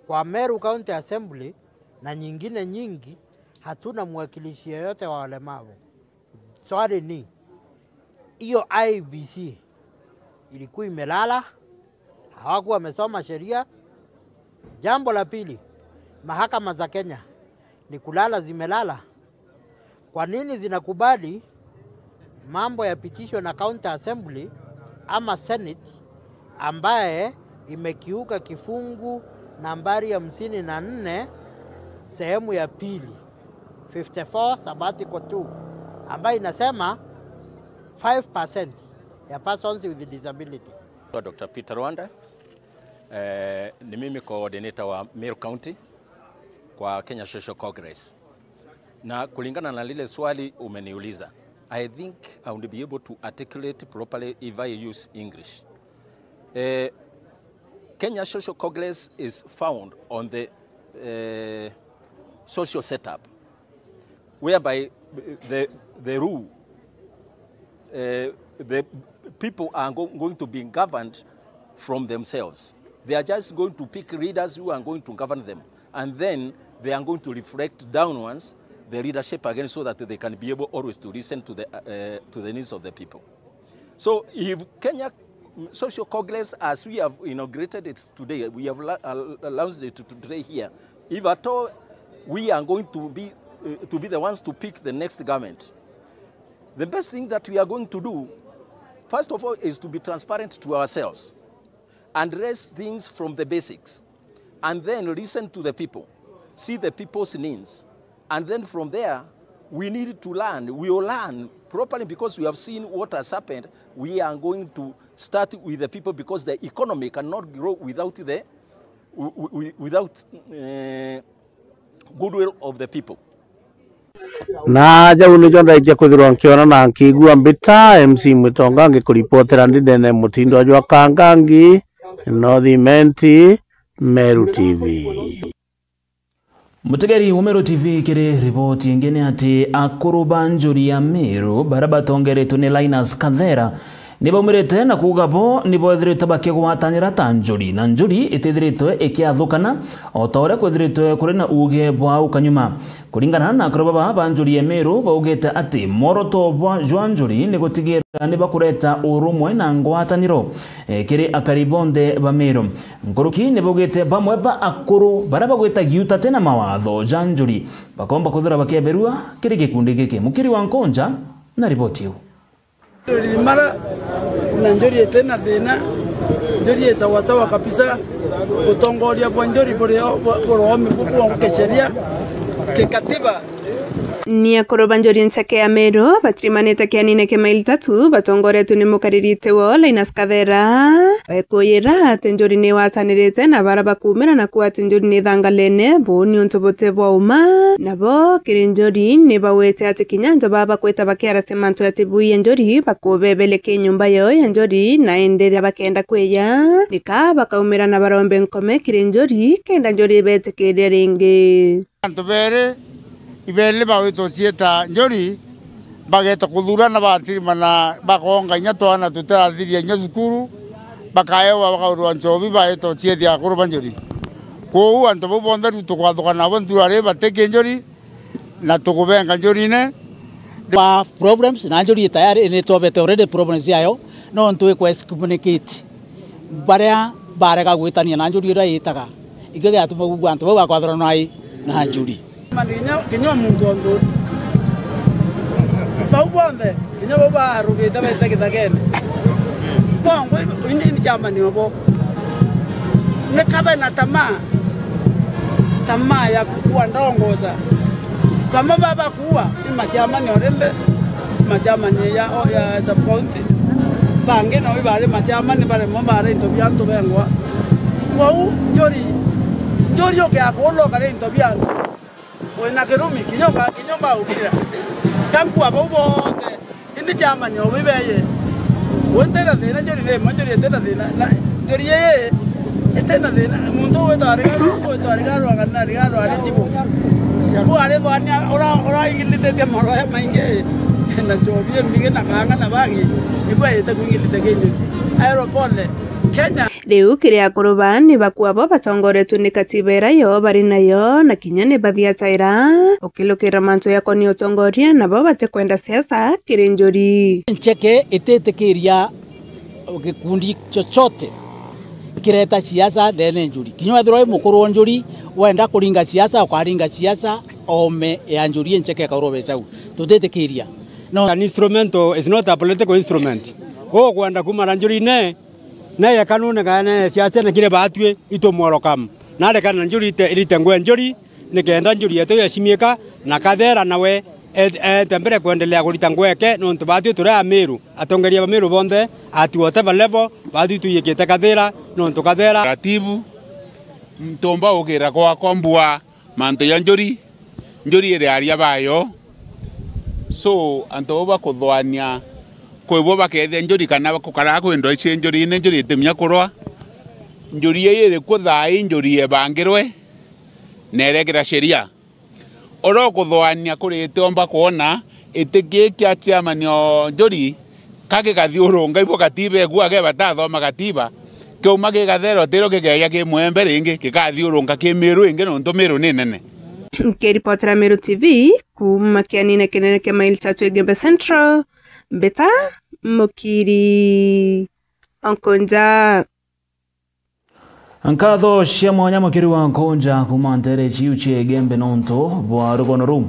Kwa Meru County Assembly na nyingine nyingi, hatuna mwakilishi yeyote wa walemavu. Swali ni, hiyo I E B C ilikuwa imelala? Hawakuwa wamesoma sheria? Jambo la pili, mahakama za Kenya ni kulala zimelala? Kwa nini zinakubali mambo yapitishwe na County Assembly ama Senate ambaye imekiuka kifungu nambari hamsini na nne sehemu ya pili, fifty-four sub article two, ambayo inasema five percent ya persons with disability. Kwa Doctor Peter Rwanda, eh, ni mimi coordinator wa Meru County kwa Kenya Social Congress. Na kulingana na lile swali umeniuliza, I think I would be able to articulate properly if I use English. Eh, Kenya Social Congress is found on the, eh, social setup whereby the, the rule, eh, the people are go-, going to be governed from themselves. They are just going to pick leaders who are going to govern them, and then they are going to reflect downwards the leadership again, so that they can be able always to listen to the, uh, to the needs of the people. So if Kenya Social Congress, as we have inaugurated it today, we have la-, uh, announced it today here, if at all we are going to be, uh, to be the ones to pick the next government, the best thing that we are going to do, first of all, is to be transparent to ourselves, address things from the basics, and then listen to the people, see the people's needs, and then from there, we need to learn. We will learn properly because we have seen what has happened. We are going to start with the people, because the economy cannot grow without the, wi-, wi-, without, eh, goodwill of the people. Na jau nijo ndaikia kwithirwa nkiona na nkigua mbita, M C Mwitonga ngikuripotera ndindene mutindo jwa Kangangi, North Imenti, Meru T V. Mutegeri wa Meru T V, kiri riboti ingi ni ati akuru ba njuri ya Meru baria batongeretwe ni Linus Kathera ni baumirite na kuuga bo ni boethiritwe bakigwatanira ta njuri, na njuri itithiritwe ikiathukana o ta uria kwethiritwe kuri na uuge bwa au kanyuma. Kuringana na akuru baba ba njuri ya Meru, baugite ati mworoto bwa jwa njuri ni gutigira ni bakureta urumwe na ngwataniro, eh, kiri akari bonthe ba Meru. Nkuruki ni baugite bamwe ba akuru baria bagwita giutate na mawatho ja njuri bakomba kwithira bakieberua kiri gikundi giki. Mukiri wa Nkonja na riboti iu. Njuri mara na njuri iti na thina, njuri i sawasawa kabisa. Utongoria bwa njuri buri o, bu-, buromi bu-, bwa kisheria, kikatiba. Ni akuru ba njuri ncheke ya Meru batirimanite kianine kia maili tatu batongoretwe ni mukariri iti woo Linus Kathera, baikuyira ati njuri ni watanirite na bara bakumira na kuuga ati njuri ni thangalene buu niuntu buti bwa uma. Nabo kiri njuri ni bauite ati kinya njo baba bakwita bakiarasia mantu ati buu ya njuri bakubeberia ki nyumba yao ya njuri, na indi riria bakenda kwiya nika bakaumira na barombe nkome kiri njuri kenda njuri ibetikiria ringi. Antu beeri, ibeeri bawitwa ciita njuri, bageeta kuthuurana, batirimana, bakoonga inya twana tutirathiria inya cukuru, bakaewa, bakaurwa nchobi, baitwa ciethia akuru ba njuri. Kwou antu bau bonthe riu tukwathukana nabo nturari bati ki njuri, na tukubenga njurine. Ba problems, na njuri tayari ni twobete already problems yayo, no ntu ikuexcommunicate baria barega gwitania na njuri iria yitaga. Ikio giatuma uigua antu bau bakwathurana nai na njuri. Kinya, kinya muntu ontu. Bau bonthe, kinya bau barugite baite githagene. Bongwe, ini ni chairman obo. Ni kabe na tamaa. Tamaa ya kukua ndongoza. Bamwe baba kuua, ni machairman already, machairman ya, ya sub county. Bangi nao ibari machairman, baremwe baria into bia antu bengwa. Kwou njuri, njuri ukiakulwa ukari into bia antu. Wina kirumi, kinya uka-, kinya ukaukira. Kankua bau bonthe. Indi chairman obu ibeye. We ntina thina, njuri ni imwe, njuri itina thina. Na njuri ii itina thina. Muntu witwa Rigaru, witwa Rigaru, kana Rigaru ari chibu. Bu ari thwania, ura, ura ingilithitie maroya maingi. Na nchobi imbigi na kanga na bagi. Ibu ayite kuingilite kinjuri. Aero pole. Kenya. Riu kiri akuru baa ni bakua bo batongoretwe ni katiba iria yo bari nayo, na kinya ni bathiataira ukilukira mantu yakoni utongoria, nabo batikwenda siasa kiri njuri. Ncheke ititikiria gikundi chochote kireta siasa ndene njuri. Kinya wethirwa wi mukuru wa njuri, wenda kuringa siasa, ukaringa siasa ome ya njuri, ncheke ikaurwa becau. Tutitikiria. No. An instrumental is not a political instrument. Ukwenda kumara njurine, naye kanune kana siasa na kire batwi itumworokamu. Narekana njuri ite, irite ngwe njuri, nikenda njuri yetu yacimiika, na Kathera nawe e-, eete mbere kwendelea kurita ngweke, nontu batwi turi Amiru, atongeria ba Miru bonthe, at whatever level, batwi twiyikite Kathera, nontu Kathera. Taratibu, ntumba ukira kwakwa mbua mantu ja njuri, njuri iri aria bayo. So, antu bau bakuthwania, kwi bo bakethia njuri kana kukaraa kwi ndo ici njurine, njuri itimia kurwa. Njuri ii iri ku thaa ii, njuri yebangirwe, na irekira sheria. Uria ukuthwania kuri itiomba kwona iti kii kia chairman o njuri, ka gikathiurunga ibo katiba ekua, ke batathoma katiba, kiuma gikathera utirio gikeeja ki mwembe ringi, gikathiurunga ki Miru ingi, nontu Miru ni nene. Nkiripotera Meru T V kuuma kianine kinene kia maili tatu Igembe Central, mbita Mukiri Onkonja. Nkatho cia mwanya Mukiri wa Nkonja kuuma nteere ciu cia Igembe nontu bwa rugono ruu.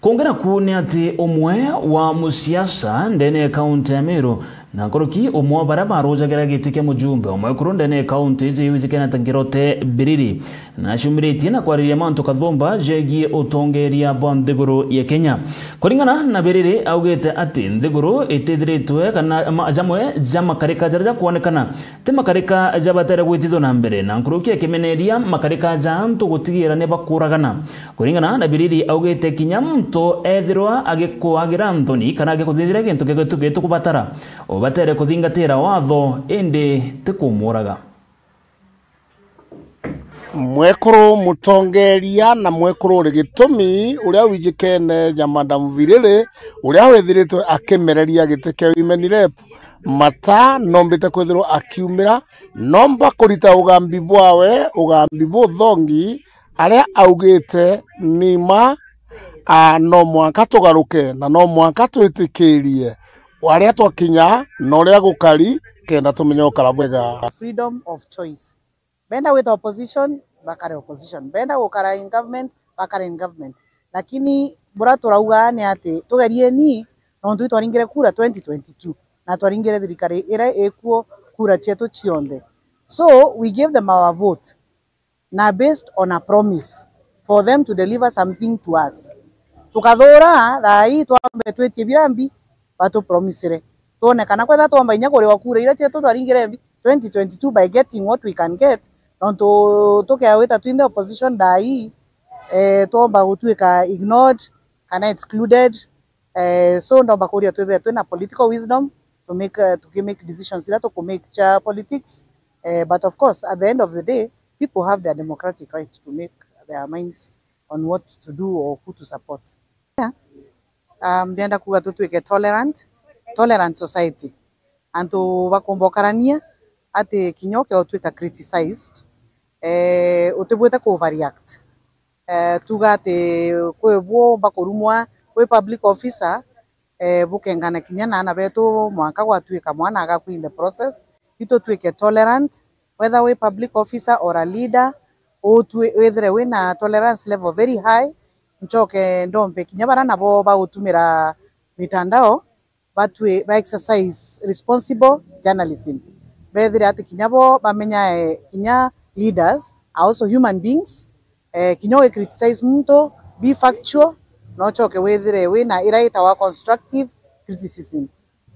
Kungi naku ni ati umwe wa musiasa ndene ya kaunti ya Meru Na nkuruki, umwe wa baria barujagira giti kia mujumbe o mwekuru ndene ya kaunti iji yujikene ta Ngirote Biriri, nacumiritie na kwariria mantu kathumba jegie utongeria bwa nthiguru ya Kenya. Kuringana na Biriri, augite ati nthiguru itithiritwe kana ma-, jamwe ja makarika jaria jakwonekana ti makarika jabatere gwitithwa na mbere, na nkuruki akimeneria makarika ja antu gutigira ni bakuragana. Kuringana na Biriri, augite kinya muntu ethirwa agikuagira nthoni kana agikuthithira gintu gitukubatara, ubatere kuthingatira watho indi ti kumuraga. Mwekuru mutongeria na mwekuru uri gitumi uria wijikene ja Madam Biriri, uria withiritwe akimereria giti kia women rep, mata nombite kwithirwa akiumira, nomba kurita ugambi bwawe, ugambi buthongi, aria augite ni ma, a, no mwanka tugaruke na no mwanka twitikirie aria twakinya na uria gukari, kenda tumenye gukara bwega. Freedom of choice. Benda gwita opposition, bakare opposition. Benda gukara in government, bakare in government. Lakini buria turauga ni ati tugerieni, nontu itwaringire kura twenty twenty-two, na twaringire thirikari iria ikuo kura cietu cionthe. So, we gave them our vote. Na based on a promise for them to deliver something to us. Tukathura, thaa ii twambe twitie birambi batupromisire. Twone kana kwetha twomba inya kuriwa kura iria cietu twaringire mbi twenty twenty-two by getting what we can get. Nontu tukewita twinthe opposition thaa ii, eh, twomba gutuika ignored kana excluded. Eh, so ndomba kuria twithire twina political wisdom to make, uh, to make decisions iria tuku make cha politics. Eh, but of course, at the end of the day, people have their democratic right to make their minds on what to do or who to support. Yeah. Um, ndienda kuga tutwike tolerant, tolerant society. Antu bakumba ukarania ati kinya ukeotwika criticized, eh, utibwite ku overreact. Eh, tuga ati kwi bumba kurumwa, kwi public officer, eh, bukengana kinya na aana betu mwanka gwatwika mwana agakua in the process. Itutwike tolerant, whether wi public officer or a leader, utwi-, withire wina tolerance level very high. Nchoke ndombe kinya bara nabo bautumira mitandao, batwi-, ba exercise responsible journalism. Bethire ati kinya bo bamenya, eh, kinya leaders are also human beings. Eh, kinya ugi criticize muntu, be factual, na uchoke withire wina ira itawa constructive criticism.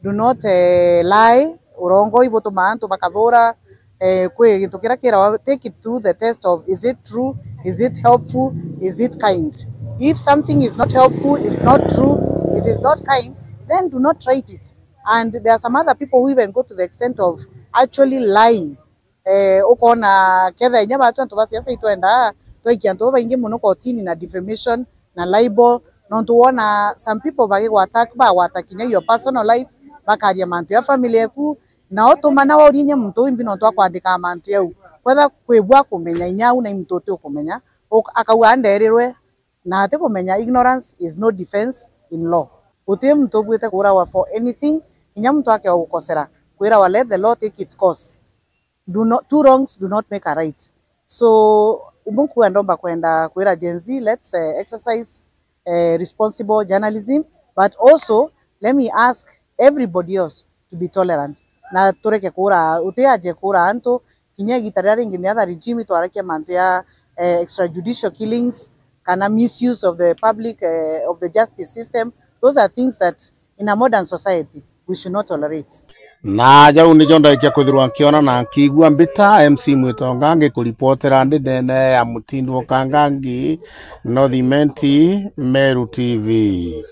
Do not, eh, lie, urongo ibutumaa antu bakathura, eh, kwi gintu kiria kirawa, take it through the test of, is it true, is it helpful, is it kind? If something is not helpful, is not true, it is not kind, then do not write it. And there are some other people who even go to the extent of actually lying. Eh, ukona ketha inya batu antu ba siasa itwenda twaikia antu babaingi muno kotini na defamation na libel, nontu wona some people bagigwa attack, bagwata kinya your personal life, bakaria mantu ya family yaku, na utuma na wauria inya muntu uyu mbi nontu akwandika mantu yau. Kwetha kwibua kumenya inya au na muntu uti ukumenya, uk-, akauga anderirwe, na ati kumenya ignorance is no defense in law. Guti muntu ubuite kuurawa for anything, inya muntu akea gukosera, kwirawa let the law take its course. Do not, two wrongs do not make a right. So, ibu nkuga ndomba kwenda kwira Gen Z, let's, eh, exercise, eh, responsible journalism, but also let me ask everybody else to be tolerant. Na tureke kuura, uti aje kuura antu, kinya igita riria ringi the other regime itwarakia mantu ya, eh, extrajudicial killings, kana misuse of the public, eh, of the justice system. Those are things that in a modern society, we should not tolerate. Na jau nijo ndaikia kwithirwa nkiona na nkiigua mbita M C Mwitonga ngikuripotera ndi ndene ya Mutindu Okangangi, North Imenti, Meru T V.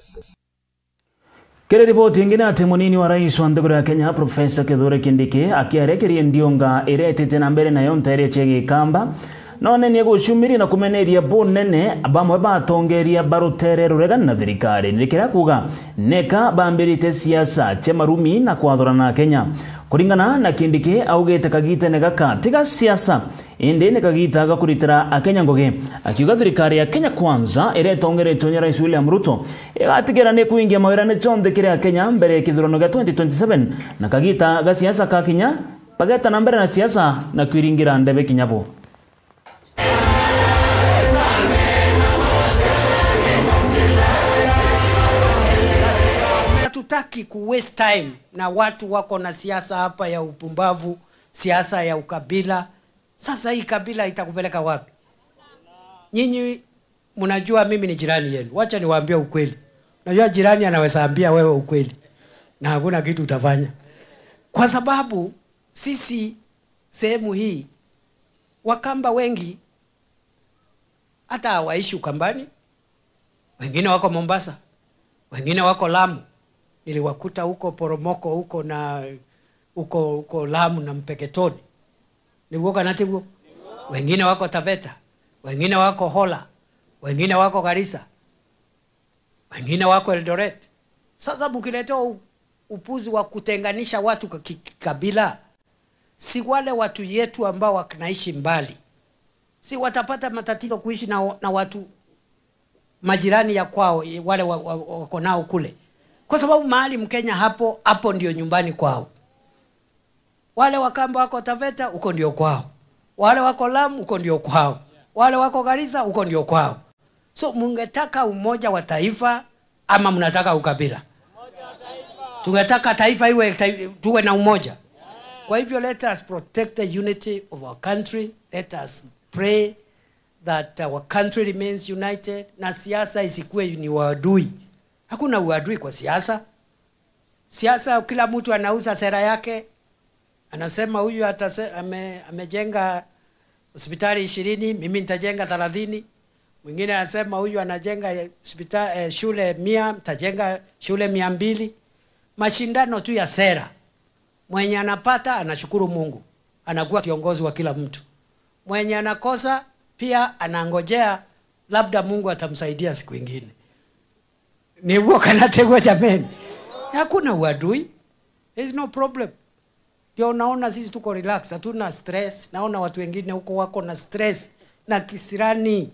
Kiri riboti ingi ni ati munini wa rais wa nthiguru ya Kenya, Professor Kithure Kindiki, akiarekeria ndiunga iria itite na mbere nayo nteere cia Gikamba, nonenie gucumiria na kumeneria bunene bamwe ba atongeria ba rutere ruregani na thirikari, ni kiria kuuga neka bambirite siasa cia marumi na kwathurana na Kenya. Kuringana na Kindiki, augite kagitene gaka tiga siasa, indi ni kagita ga kuritira Akenya ngugi, akiuga thirikari ya Kenya Kwanza iria itongeretwe ni Rais William Ruto igatigira ni kwingia mawirane jonthe kiri Akenya mbere ya kithurano gia twenty twenty-seven, na kagita ga siasa kakinya, bageta na mbere na siasa na kwiringira ndebe kinya bo. Hatutaki ku waste time na watu wako na siasa hapa ya upumbavu, siasa ya ukabila. Sasa hii kabila itakupeleka wapi? Nyinyi mnajua mimi ni jirani yenu. Wacha niwaambie ukweli. Unajua jirani anaweza ambia wewe ukweli na hakuna kitu utafanya. Kwa sababu sisi sehemu hii, Wakamba wengi hata hawaishi Ukambani, wengine wako Mombasa, wengine wako Lamu. Niliwakuta huko Poromoko huko na huko, huko Lamu na Mpeketoni. Niguo kana tiguo? Wengine wako Taveta, wengine wako Hola, wengine wako Garissa, wengine wako Eldoret. Sasa mkiletewa u-, upuzi wa kutenganisha watu kwa ki-, kikabila, si wale watu yetu ambao wanaishi mbali, si watapata matatizo kuishi na, na watu majirani ya kwao, wale wa, wa, wako nao kule? Kwa sababu mahali Mkenya hapo, hapo ndio nyumbani kwao. Wale Wakamba wako Taveta, huko ndio kwao. Wale wako Lamu, huko ndio kwao. Wale wako Garissa, huko ndio kwao. So, mungetaka umoja wa taifa ama mnataka ukabila? Tungetaka taifa iwe tai-, tuwe na umoja. Kwa hivyo, let us protect the unity of our country. Let us pray that our country remains united. Na siasa isikuwe ni uadui. Hakuna uadui kwa siasa. Siasa, kila mtu anauza sera yake. Anasema huyu atase-, ame-, amejenga hospitali ishirini, mimi nitajenga thelathini. Mwingine anasema huyu anajenga hospita-, eh, shule mia, nitajenga shule mia mbili. Mashindano tu ya sera. Mwenye anapata anashukuru Mungu, anakuwa kiongozi wa kila mtu. Mwenye anakosa pia anangojea labda Mungu atamsaidia siku ingine. Niguo kana tiguo, jameni? Hakuna uadui. There is no problem. Ndio unaona sisi tuko relax, hatuna stress. Naona watu wengine huko wako na stress na kisirani.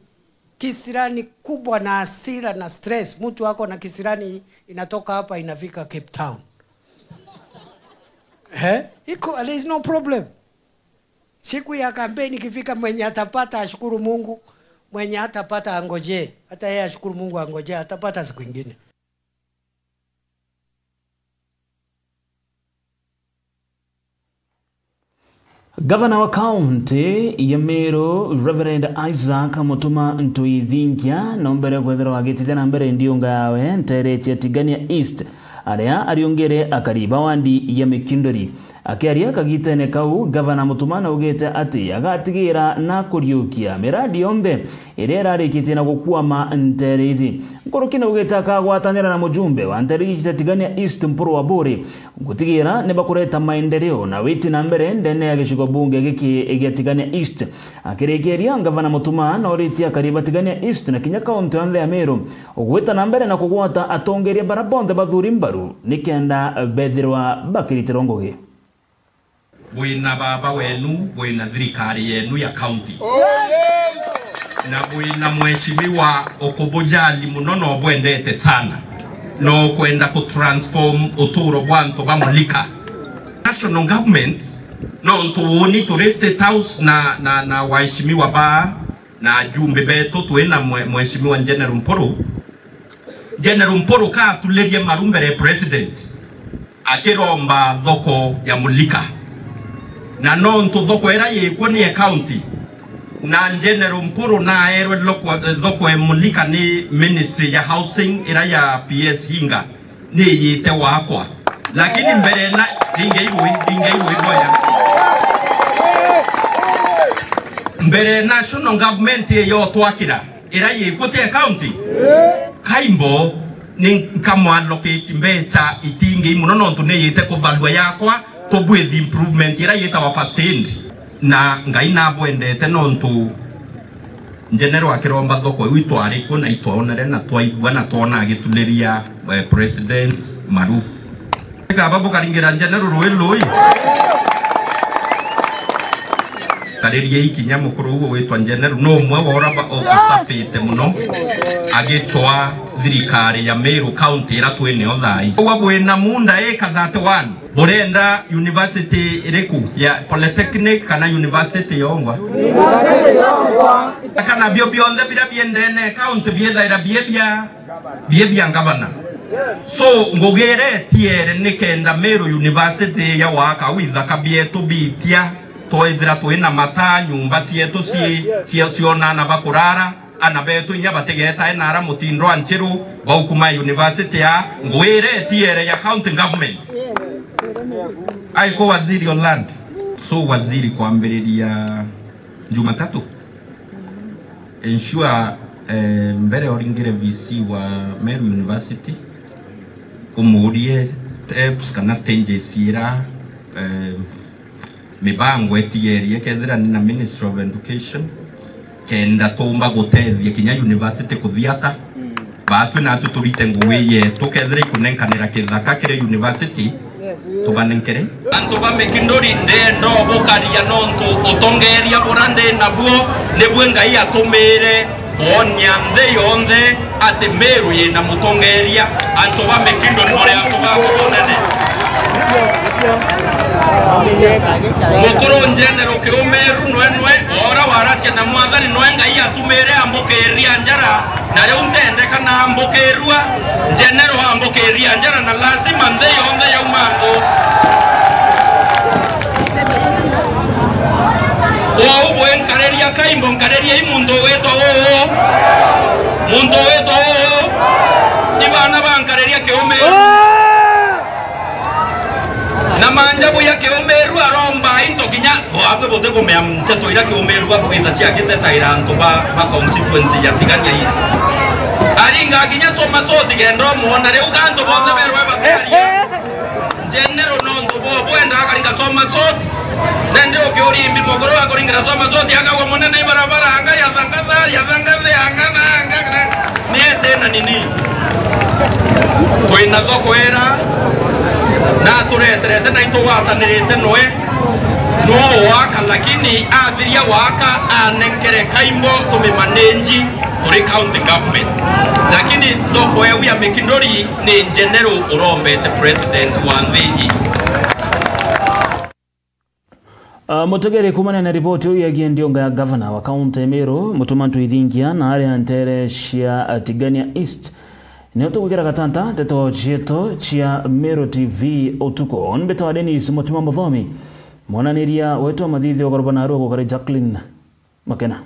Kisirani kubwa na hasira na stress. Mtu ako na kisirani inatoka hapa inafika Cape Town. Eh? Iko, there is no problem. Siku ya kampeni ikifika, mwenye atapata ashukuru Mungu, mwenye atapata angojee. Hata yeye ashukuru Mungu, angojee, atapata siku ingine. Gavana wa kaunti ya Meru, Reverend Isaac Mutuma Ntuithinkia, no mbere kwethirwa agitithia na mbere ndiunga yawe nteere cia Tigania East, aria ariungire akari ba wandi ya Mikinduri. Akiaria kagitene kau, Gavana Mutuma naugite ati agatigira na kuriukia miradi yonthe iria irarikitie na gukwama nteere ici. Nkuruki naugite akagwatanira na mujumbe wa nteere ici cia Tigania East, Mpuru Waburi, gutigira ni bakureta maendeleo na witi na mbere ndene ya gicigo bunge giki gia Tigania East. Akirikiria, Gavana Mutuma noritie akari ba Tigania East na kinya kaunti yonthe ya Meru gwita na mbere na kugwata atongeria bara bonthe bathuri mbaru nikenda bethirwa bakiritirwa ngugi. Bwina baba wenu, bwina thirikari yenu ya county. Na bwina mheshimiwa ukubujali muno na ubwendete sana. Na ukwenda ku transform uturo bwa antu ba Mulika. National government, nontu uuni turi State House na, na, na waheshimiwa ba na ajumbe betu, twina mwe-, mheshimiwa General Mpuru. General Mpuru ka atulirie maru mbere ya president akiromba thoko ya Mulika. Na nontu thoko ira yikuo ni ya county, na General Mpuru naerwe loko-, thoko ya Mulika ni ministry ya housing ira ya P S Hinga, ni yite wakwa. Lakini mbere na, ringe igwe, ringe igwe igoya. Mbere national government iyo twakira, ira yikuo ti ya county, kaimbo ni nkamwallocate mbecha itingi muno, nontu ni yite kutharua yakwa, to bwith improvement ira yitawa first aid. Na Ngai nabwendete, nontu General akiromba thoko iu itwari kuo na itwaonere na twaigua na twona agituliria, eh, president maru. Kaba bukaringira General rui rui. Taririei kinya mukuru uguo witwa General, no umwe wa ura ba-, utusafite muno, agicwa thirikari ya Meru County ira twinio thai. Ugwa bwina munda ika thirty-one, burenda university iriku, ya polytechnic kana university yongwa? University yongwa. Kana bio bionthe bira biendene county biethaira bie bia, bie bia ngavana. So, ngugi iria itiere ni kenda Meru University ya waka au ithaka bietu bitia, twethira twi na mataa, nyumba cietu ci-, cia-, cionana bakurara, ana betu inya batigetae nara mutindo wa nchiru, baukuma university ya ngugi iria itiere ya county government. Aiko waziri o land. So, waziri, kwambiriria Jumatatu, ensure, eh, mbere uringire V C wa Meru University, umurie steps kana stages ira, eh, mibango itigerie kethira ni na Ministry of Education, kenda tuumba gutethia kinya university kuthiata. Batwi natu turite ngugi yetu, kethira ikunenkanira kithaka kiri university, tubanenkere. Antu ba Mikinduri, ndenda ubukaria nontu utongeria bura ndi nabuo nibwe Ngai atumire kwonia nthi yonthe ati Meru yina mutongeria. Antu ba Mikinduri, muri antu ba bunene. Mukuru General Kiumeru nwe nwe, ora waracia na Mwathani nwe Ngai atumire ambukiria njara. Na riu ntendeka na ambukirua, General ambukiria njara, na lazima nthi yonthe yauma ngu. Kwou bwe nkariria kaimbo, nkaririei muntu witwa uu. Muntu witwa uu. Ni bana bankariria Kiumeru. Na manja buya Kiumeru aromba into kinya bwabwe butikumea nteto ira Kiumeru abwitha ciagitetaira antu ba, ba constituency ya Tigania East. Aringa kinya Soma Soti kenda umwona, riu ga antu bonthe berwe batiaria. General nontu bo bwenda akaringa Soma Soti. Nende ukiuria imbi mukuru wa kuringira Soma Soti akagwa munene ibarabara anga ya thangatha, ya thangatha, anga na anga, anga. Ni ete na nini? Twina thoko ira, na atureterete na itugwatanirite noe. No waka, lakini athiria waka anenkere kaimbo tumimanage turi county government. Lakini thoko eu ya Mikinduri ni General urombete president wa nthi iji. Ah, mutegeri kuumania na riboti iu yegie ndiunga ya gavana wa kaunti ya Meru, Mutuma M'Ethingia, na aria ntere cia Tigania East, nio tugwikira gatanta nteto cietu cia Meru T V utuku. Ni mbitwa Dennis Mutuma Muthomi, mwananiria wetu wa mathithio ugaruba narua gukari Jacqueline Makena.